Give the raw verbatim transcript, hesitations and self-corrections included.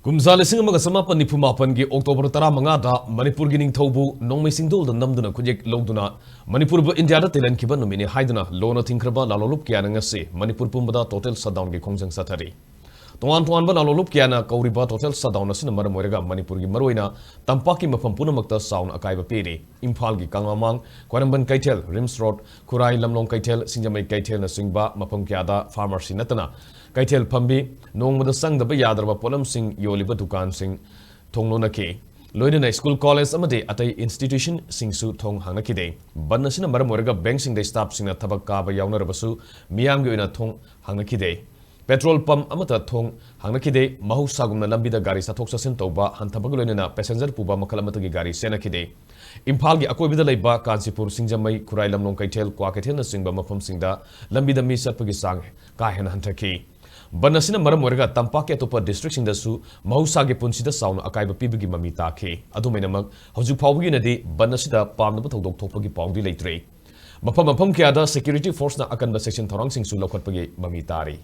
ꯀꯨꯝꯖꯥ ꯂꯤꯁꯤꯡ ꯑꯃꯒ ꯆꯃꯥꯄꯟ ꯅꯤꯐꯨ ꯃꯥꯄꯟꯒꯤ ꯑꯣꯛꯇꯣꯕꯔ ꯇꯔꯥꯃꯉꯥꯗ ꯃꯅꯤꯄꯨꯔꯒꯤ ꯅꯤꯡꯊꯧꯕꯨ ꯅꯣꯡꯃꯩ ꯆꯤꯡꯗꯣꯜꯗ ꯅꯝꯗꯨꯅ ꯈꯨꯠꯌꯦꯛ ꯂꯧꯗꯨꯅ ꯃꯅꯤꯄꯨꯔꯕꯨ ꯏꯟꯗꯤꯌꯥꯗ ꯇꯤꯜꯍꯟꯈꯤꯕ ꯅꯨꯃꯤꯠꯅꯤ ꯍꯥꯏꯗꯨꯅ ꯂꯣꯟꯅ ꯊꯤꯡꯈ꯭ꯔꯕ ꯂꯥꯂꯣꯂꯨꯞ ꯀꯌꯥꯅ ꯉꯁꯤ ꯃꯅꯤꯄꯨꯔ ꯄꯨꯝꯕꯗ total shutdownꯒꯤ ꯈꯣꯡꯖꯪ ꯆꯠꯊꯔꯤ꯫ ꯇꯣꯉꯥꯟ ꯇꯣꯉꯥꯟꯕ ꯂꯥꯂꯣꯂꯨꯞ ꯀꯌꯥꯅ ꯀꯧꯔꯤꯕ total shutdown ꯑꯁꯤꯅ ꯃꯔꯝ ꯑꯣꯏꯔꯒ ꯃꯅꯤꯄꯨꯔꯒꯤ ꯃꯔꯨꯑꯣꯏꯅ ꯇꯝꯄꯥꯛꯀꯤ ꯃꯐꯝ ꯄꯨꯝꯅꯃꯛꯇ ꯆꯥꯎꯅ ꯑꯀꯥꯏꯕ ꯄꯤꯔꯤ꯫ ꯏꯝꯐꯥꯜꯒꯤ ꯀꯪꯂꯥꯃꯥꯡ, ꯈ꯭ꯋꯥꯏꯔꯝꯕꯟ ꯀꯩꯊꯦꯜ, ꯔꯤꯝꯁ ꯔꯣꯗ, ꯈꯨꯔꯥꯏ ꯂꯝꯂꯣꯡ ꯀꯩꯊꯦꯜ, ꯁꯤꯡꯖꯃꯩ ꯀꯩꯊꯦꯜꯅꯆꯤꯡꯕ ꯃꯐꯝ ꯀꯌꯥꯗ pharmacy ꯅꯠꯇꯅ ꯀꯩꯊꯦꯜ ꯐꯝꯕꯤ, ꯅꯣꯡꯃꯗ ꯆꯪꯗꯕ ꯌꯥꯗ꯭ꯔꯕ ꯄꯣꯠꯂꯝꯁꯤꯡ ꯌꯣꯜꯂꯤꯕ ꯗꯨꯀꯥꯟꯁꯤꯡ ꯊꯣꯡ ꯂꯣꯟꯅꯈꯤ꯫ ꯂꯣꯏꯅꯅ school, college ꯑꯃꯗꯤ ꯑꯇꯩ institutionꯁꯤꯡꯁꯨ ꯊꯣꯡ ꯍꯥꯡꯅꯈꯤꯗꯦ꯫ ꯕꯟ ꯑꯁꯤꯅ ꯃꯔꯝ ꯑꯣꯏꯔꯒ bankꯁꯤꯡꯗ staffꯁꯤꯡꯅ ꯊꯕꯛ ꯀꯥꯕ ꯌꯥꯎꯅꯔꯕꯁꯨ ꯃꯤꯌꯥꯝꯒꯤ ꯑꯣꯏꯅ ꯊꯣꯡ ꯍꯥꯡꯅꯈꯤꯗꯦ꯫ Petrol pump ꯑꯃꯠꯇ ꯊꯣꯡ ꯍꯥꯡꯅꯈꯤꯗꯦ꯫ ꯃꯍꯧꯁꯥꯒꯨꯝꯅ ꯂꯝꯕꯤꯗ ꯒꯥꯔꯤ ꯆꯠꯊꯣꯛ ꯆꯠꯁꯤꯟ ꯇꯧꯕ ꯍꯟꯊꯕꯒ ꯂꯣꯏꯅꯅ passenger ꯄꯨꯕ ꯃꯈꯜ ꯑꯃꯠꯇꯒꯤ ꯒꯥꯔꯤ ꯆꯦꯟꯅꯈꯤꯗꯦ꯫ ꯏꯝꯐꯥꯜꯒꯤ ꯑꯀꯣꯏꯕꯗ ꯂꯩꯕ ꯀꯥꯟꯆꯤꯄꯨꯔ, ꯁꯤꯡꯖꯃꯩ, ꯈꯨꯔꯥꯏ ꯂꯝꯂꯣꯡ ꯀꯩꯊꯦꯜ, ꯀ꯭ꯋꯥꯀꯩꯊꯦꯜꯅꯆꯤꯡꯕ ꯃꯐꯝꯁꯤꯡꯗ ꯂꯝꯕꯤꯗ ꯃꯤ ꯆꯠꯄꯒꯤ ꯆꯥꯡ ꯀꯥ ꯍꯦꯟꯅ ꯍꯟꯊꯈꯤ꯫ ꯕꯟ ꯑꯁꯤꯅ ꯃꯔꯝ ꯑꯣꯏꯔꯒ ꯇꯝꯄꯥꯛꯀꯤ ꯑꯇꯣꯞꯄ districtꯁꯤꯡꯗꯁꯨ ꯃꯍꯧꯁꯥꯒꯤ ꯄꯨꯟꯁꯤꯗ ꯆꯥꯎꯅ ꯑꯀꯥꯏꯕ ꯄꯤꯕꯒꯤ ꯃꯃꯤ ꯇꯥꯈꯤ꯫ ꯑꯗꯨꯝ ꯑꯣꯏꯅꯃꯛ, ꯍꯧꯖꯤꯛ ꯐꯥꯎꯕꯒꯤ ꯑꯣꯏꯅꯗꯤ ꯕꯟ ꯑꯁꯤꯗ ꯄꯥꯝꯅꯕ ꯊꯧꯗꯣꯛ ꯊꯣꯛꯄꯒꯤ ꯄꯥꯎꯗꯤ ꯂꯩꯇ꯭ꯔꯤ꯫ ꯃꯐꯝ ꯃꯐꯝ ꯀꯌꯥꯗ security forceꯅ ꯑꯀꯟꯕ ꯆꯦꯛꯁꯤꯟ ꯊꯧꯔꯥꯡꯁꯤꯡꯁꯨ ꯂꯧꯈꯠꯄꯒꯤ ꯃꯃꯤ ꯇꯥꯔꯤ꯫